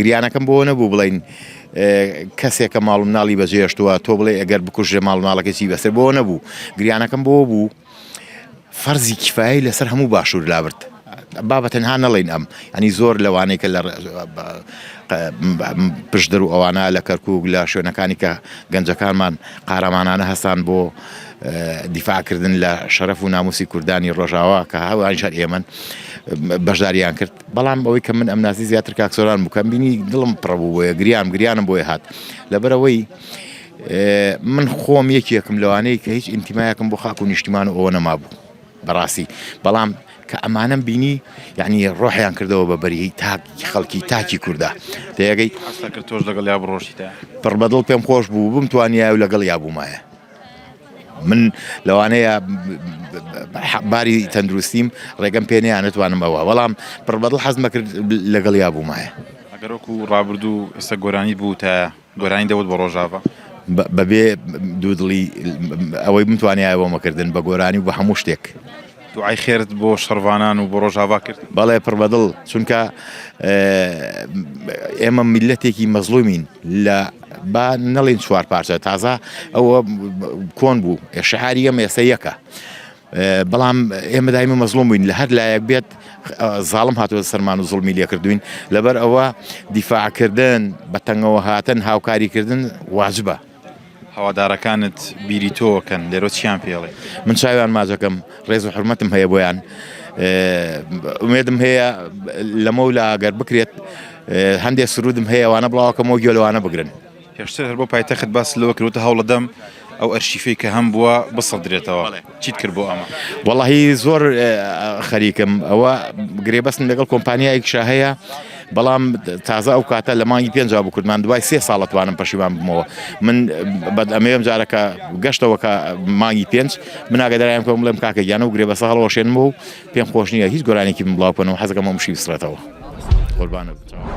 گریانەکەم بۆ نەبوو بڵین کەسێکە ماڵ و مناڵی بەجێهێشتووە تۆ بڵێ ئەگەر بکوژرێ ماڵ مناڵەکەی چی بەسەر بۆ نەبوو گریانەکەم بۆ بوو فەرزی کیفایی لەسەر هەموو باشوور لابرد با بە تەنها نەڵێین ئەم ینی زۆر لەوانەی کە لە پشدەر و ئەوانە لە کەرکک لە شوێنەکانی کە گەنجەکانمان قارەمانانە هەستان بۆ دیفاعکردن لە شەرەف و ناموسی کوردانی ڕۆژاوا کە هەوانیش هەر ئێمەن بەشداریان کرد بەڵام ئەوەی کە من ئەمناسی زیاتر کاک سۆران بوو کەم بینی دڵم پڕ بوو بۆیە گریام گریانم بۆیە هات لەبەرەوەی من خۆم یەکێکم لەوانەیە کە هیچ ئینتیمایەکم بۆ خاک و نیشتیمان و ئەوە نەمابوو بەڕاستی بەڵام کە ئەمانەم بینی یعنی ڕۆحیان کردەوە بە بەری تاک خەڵکی تاکی کووردا تێگەی کرد تۆش لەگەڵ یا بڕۆشتیتە پڕ بەدڵ پێم خۆش بوو بمتوانیایە و لەگەڵ یا بوومایە من لەوانەیە باری تەندروستیم ڕێگەم پێ نییە نتوانم ئەوە بەڵام پڕ بەدڵ حەزمە کرد لەگەڵ یا بوومایە ئەگەر وەکو ڕابردوو ئێستا گۆرانیت بووتایە گۆرانی دەوت بۆ ڕۆژاڤا؟ بەبێ دوودڵی ئەوەی بمتوانیایە بۆمەکردن بە گۆرانی و بە هەموو شتێک. دوعای خێرت بۆ شەڕڤانان و بۆ ڕۆژاڤا کرد؟ بەڵێ پڕ بەدڵ چونکە ئێمە میللەتێکی مەزڵومین لە با نەڵێین چوار پارچە تازە ئەوە کۆن بوو شعاری ئێمە ئێستا یەکە. بەڵام ئێمە دایمە مەزڵوم بووین لە هەر لایەک بێت زاڵم هاتووە سەرمان و زوڵمی لێکردوین لەبەر ئەوە دیفاعکردن بە تەنگەوە هاتن هاوکاریکردن واجبە. هەوادارەکانت بیری تۆ ئەکەن لێرە چیان پێڵێ؟ من چاویان ماچەکەم ڕێز و حرمەتم هەیە بۆیان ئومێدم هەیە لەمەولا گەر بکرێت هەندێک سرودم هەیە وانە بڵاوەکەمەوە گوێ لەوانە بگرن. پێشتر هەر بۆ پایتەخت باست لەوە کرد وتت هەوڵەدەم ئەو ئەرشیفەی کە هەمبووە بسڕدرێتەوە چیت کرد بۆ ئەمە؟ وەڵاهی زۆر خەریکم ئەوە گرێبەستم لەگەڵ کۆمپانیایەکیشا هەیە بەڵام تازە ئەو کاتە لە مانگی پێنجا بوو کردمان دوای سێ ساڵ ئەتوانم پەشیمان بمەوە من بەد ئەمەوێم جارەکە گەشتەوە کە مانگی پێنج من ئاگاداریان بکەم بڵێم کاکە گیانە و گرێبەستە هەڵوەشێنمەوە و پێم خۆش نییە هیچ گۆرانێکی من بڵاو بکەنەوە حەزەکەم ئەم شی بسڕێتەوە قوربانت بم.